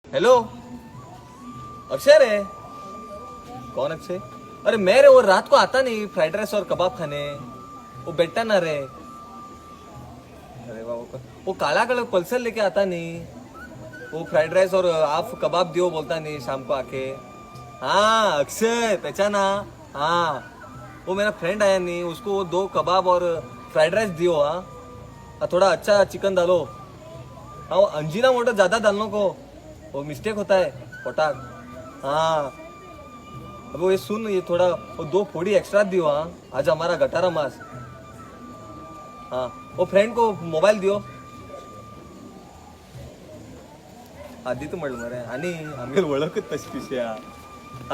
Hello Akshay रे। कौन अक्षय? अरे मैं रे, वो रात को आता नहीं फ्राइड राइस और कबाब खाने, वो बैठा ना रे। अरे वाह, वो काला कलर पल्सर लेके आता नहीं, वो फ्राइड राइस और आप कबाब दियो बोलता नहीं शाम को आके। हाँ अक्षय पहचाना? हाँ वो मेरा फ्रेंड आया नहीं, उसको वो 2 कबाब और फ्राइड राइस दियो। हाँ हाँ, थोड़ा अच्छा चिकन डालो। हाँ वो अंजीना मोटो ज़्यादा डालने को, वो मिस्टेक होता है पोटाक। हाँ अब वो ये सुन, ये थोड़ा वो 2 फोड़ी एक्स्ट्रा दियो। हाँ आज हमारा गटारा मास। हाँ वो फ्रेंड को मोबाईल दियो। आधी तू म्हणलं मरे आणि आम्ही ओळखत तशी पिशा।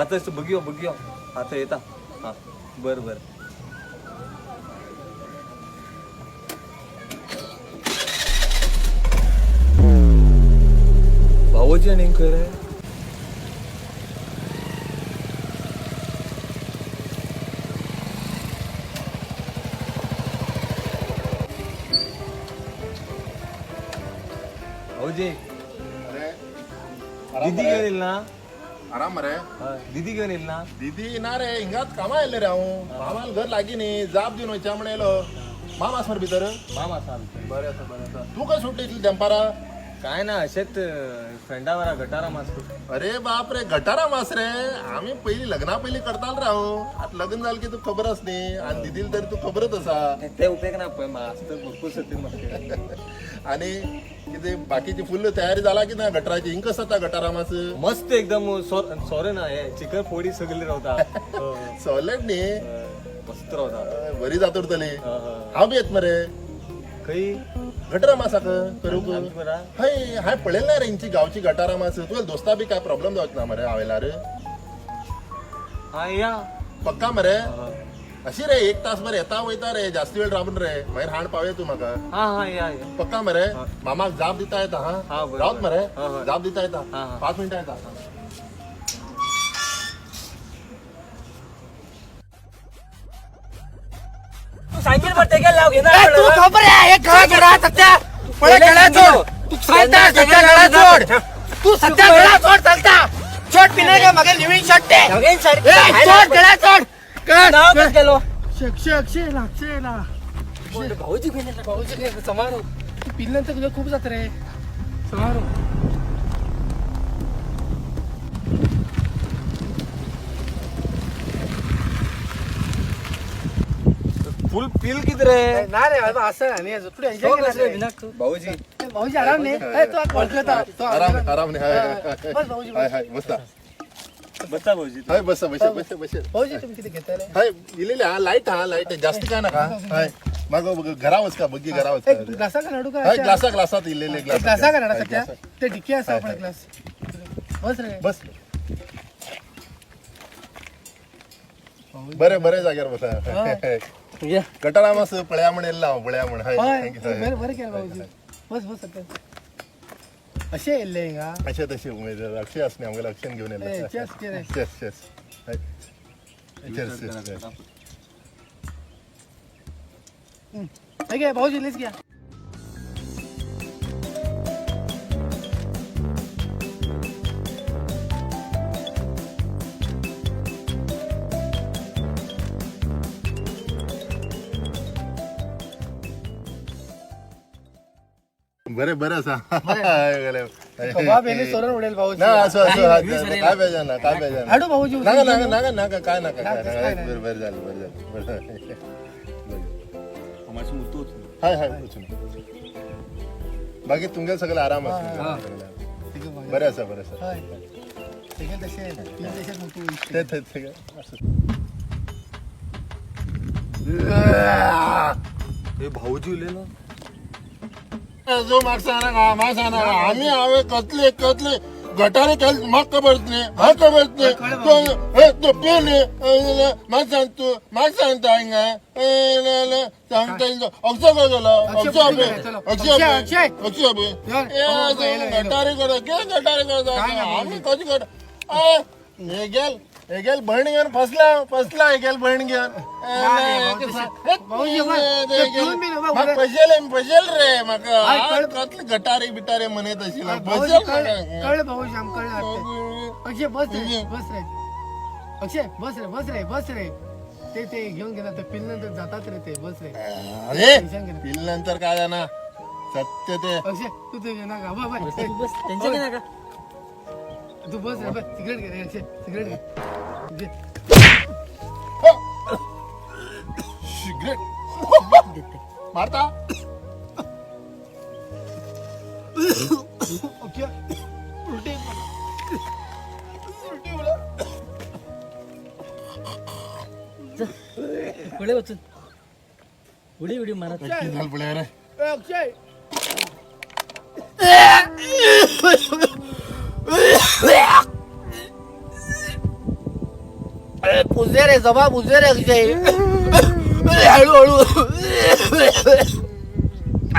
आता बघियो बघियो आता येता। हा बरं बरं। भावोजी आणि खंय रे? भाऊजी अरे दीदी घेऊन येईल ना? आराम रे। हा, दीदी घेऊन येईल ना? दीदी ना रे, हिंगाच कामा येयले रे हांव। मामान घर लागीं न्ही, जाप दिवन वयच्या म्हण येयलो। माम आस मरे भितर? माम आसा आमचो। बरें आसा, बरें आसा। तूं खंय सुटली इतली देंपारा? काय ना, अशेंच फ्रेंडा बरा गटारा मास। अरे बाप रे, गटारा मास रे आमी पयलीं लग्ना पयलीं करताल रे हांव। आतां लग्न जालें की तुका खबर आस न्ही, आनी दिदील तरी तूं खबरच आसा। ते उपेग ना पळय, मास तर भरपूर सतीन म्हाका। आनी कितें बाकीची फुल्ल तयारी जाला की ना गटराची? हिंग कसं जाता गटारा मास? मस्त एकदम। सॉरी ना, हे चिकन फोडी सगळी रावता। सॉलिड न्ही? मस्त रावता। बरी जात उरतली। हांव बी येत मरे। खंय? गटारा मासाक करूंक। आमचे बरा? हय, हांवें पळयलें ना रे हेंची गांवची गटारा मास। तुवें दोस्ता बी काय प्रॉब्लम जावचो ना मरे हांव येयल्यार? हा या। पक्का मरे? अशी रे एक तास बरे येता वयता रे, जास्ती वेळ राबून रे, मागीर हाड पावय तूं म्हाका। हा हा या या। पक्का मरे? मामाक जाप दिता येता। हा हा, बरोबर. रावत मरे? हा, हा. जाप दिता येता। हा, हा. 5 मिनटां येता। सायकल पर ते लाव घेणार। तू खबर आहे हे गळा गळा सध्या पळे गळा सोड। तू सांगता सध्या गळा सोड, तू सध्या गळा सोड चालता शर्ट पिणे का मग लिव्हिंग शर्ट ते नवीन शर्ट ए, सोड गळा सोड। नाव कसं गेलो? अक्षय अक्षय ला अक्षय ला भाऊजी घेऊन येणार। भाऊजी घे समारोह। तू पिल्यानंतर तुझं खूप जात रे समारोह। फुल पिल किती रे? ना रे बाबा, असं नाही तुला एन्जॉय केला रे. भाऊजी ए, भाऊजी आराम नाही। ए, तू ओळखता तो आराम आराम न्ही। हय हय बस भाऊजी, हय हय बसता। बसा भाऊजी। हय बसा बसा बसा बसा। भाऊजी तुम्ही किती घेताय रे? हय इलेले हा लाईट, हा लाईट जास्ती काय नका। हय मग घरा वच का बग्गी घरा वच ए, का। ग्लासा का नाडू का? हय ग्लासा ग्लासात इलेले ग्लास। ग्लासा का नाडा सध्या ते डिक्की असा आपण ग्लास बस रे बस बरे बरे जाग्यार बसा। या. गटारा मास पळया म्हण येयला हांव, पळया म्हण। हय हय thank you. हय. बरं बरं केलं भाऊजी। बस बस सध्या असे येयल्ले हिंगा। अशें तशें उमेद अक्षय आसनी आमगेले, अक्षयन घेवन ए, येयले। cheers, cheers. Cheers cheers. हय चेस चेस चेस। हे घे भाऊजी लिस्ट घ्या। बरे बरे आसा। हय, गेले. कबाब येले सोरण उडेल भाऊजी। ना असो असो काय बेजा ना, काय बेजा ना। हाडू भाऊजी। नाका नाका नाका नाका काय नाका काय काय नाका। नाही. बरं बरं झालं, बरं झालं, बरं झालं। मातशें मुतू वचून। हाय हाय वचून। बाकी तुमगे सगळे आराम आसा? बरें आसा, बरें आसा। हय तेगे तशे तीन तशे मोठू। ते ते ते असं। हे भाऊजी उलयलो। जो म्हाका सांगना, म्हाका सांगना, आमी हांवें कसले कसले गटारे केले म्हाका खबर न्ही, म्हाका खबर न्ही। तो पेले म्हाका सांग, तूं म्हाका सांगता हिंगा सांगता हिंगा। अक्षय खंय गेलो? अक्षय अबे, अक्षय अबे, अक्षय अबे। गटारे करता कितें गटारे करता? आमी कशी करता? गेल हेगेल भयण घेवन फसला फसला हेगेल भयण घेवन. भाऊजी, ते पिऊन बी नको. म्हाका फसेल फसेल रे म्हाका. हय, कळ- कसले गटारे बिटारे म्हणत आशिल्लो. भाऊजी, फसेल कळलं म्हाका. कळलं भाऊजी, आमकां कळलं वाटतं. अक्षय बस रे, बस रे अक्षय, बस रे, बस रे, बस रे. ते ते घेऊन घेणार, ते पिल्यानंतर जातात रे ते. बस रे. अरे टेन्शन घेणार. पिल्यानंतर काय जाणार सत्य ते. अक्षय तू ते घेणार का? बस बस. तू बस, टेन्शन घे नका. तू बस रे, बस. सिगरेट घे रे अक्षय, सिगरेट घे घे. सिगरेट मारता. अक्षय उलटी. पुढे वचून उडी उडी मारत. झालं पुढे रे. ए, अक्षय. पुजे रे जबा, पुजे रे अक्षय, हळूहळू.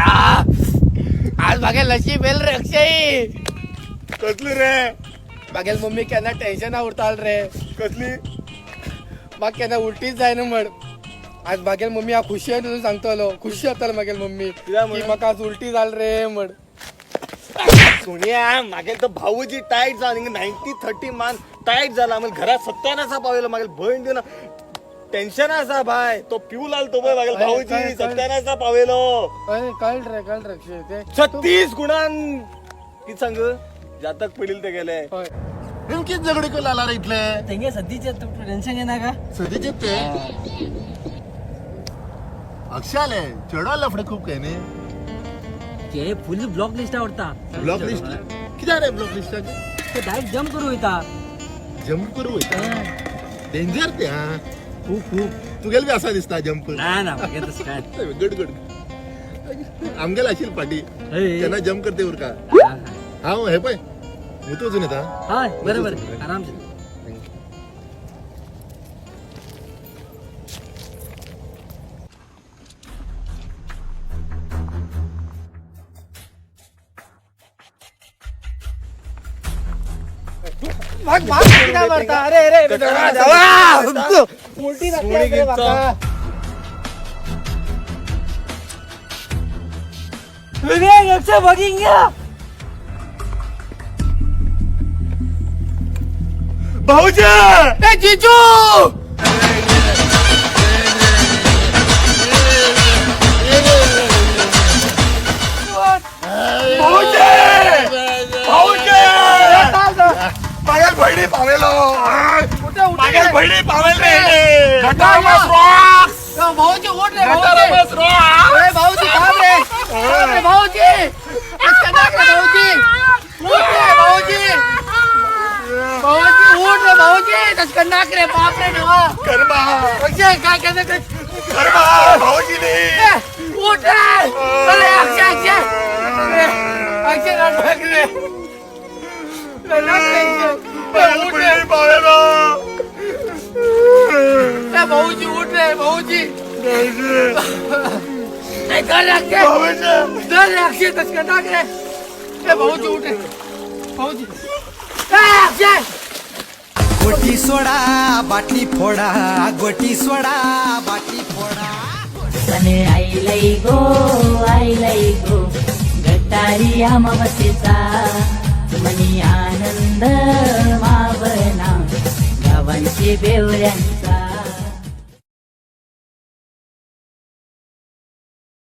आ, आज मागेल नशीब येईल रे अक्षय. कसली रे? मागेल मम्मी केन्ना टेन्शन उरताल रे. कसली? म्हाका केन्ना उलटीच जायना म्हण. आज मागेल मम्मी हांव खुशी तुझं सांगतलो, खुशी जातलो मागेल मम्मी की म्हाका आज उलटी जाल रे म्हण. सोनिया, मागेल तर भाऊजी टायट झाला, 90-30 मान टायट झाला. मग घरात सत्यानासा पावेलो. मागेल बहीण दिना टेन्शन असा भाय. तो पिऊ लाल तो मागेल अरे, भाऊजी काय- काय- सत्यानासा पावेलो. अरे कळ रे, कळ रे अक्षय ते. 36 गुणान किती सांग जातक पडील ते गेले. हय. नेमकीच झगडी करून आला रे इथले. तेंगे सध्याचे तू टेन्शन घे नका. सदीचे ते अक्षय आले चेडवा लफडे खूप काही नाही. ते फुल ब्लॉक लिस्ट आवडता. ब्लॉक लिस्ट किती रे ब्लॉक लिस्टाचे? ते डायरेक्ट जम्प करू येता. जम्प करू डेंजर ते. हा खूप खूप. तुगेल बी असा दिसता जम्प. नाही ना, मागे तसं काय. गुड गुड, आमगेल असेल पाटी. हे. त्यांना जम्प करते उर का. हा, हा हे पाय मुतो अजून येता. हा बरोबर, आरामशीर. भाग भाग, किती मारता? अरे अरे जबा, उलटी जाते रे बाबा. विवेक, अक्षय बघिंग. भाऊजी. ए जीजू. भाऊजी, मागेल बहिणी पावेलो. मागेल बहिणी पावेल रे. भाऊजी उठ रे भाऊजी. अरे भाऊजी थांब रे, थांब रे भाऊजी. इसका नाक रे भाऊजी, उठ रे भाऊजी. भाऊजी उठ रे भाऊजी, इसका नाक रे. बाप रे देवा. कर्मा. अक्षय काय काय काय? कर्मा भाऊजी. ए, उठ रे. अरे अक्षय, अक्षय, अरे, अक्षय नाक रे. अरे, नाक रे अक्षय. अरे, उठ रे. पावेलो. ए, भाऊजी उठ रे भाऊजी. ए, धर रे अक्षय, धर रे अक्षय, तसं नाक रे. ए भाऊजी उठ रे भाऊजी. ए अक्षय. गोटी सोडा बाटली फोडा, गोटी सोडा बाटली फोडा. सने आईलई गो, आईलई गो, गटारी अमावस्येचा मनी आनंद मावना गावांची बेवऱ्यांचा.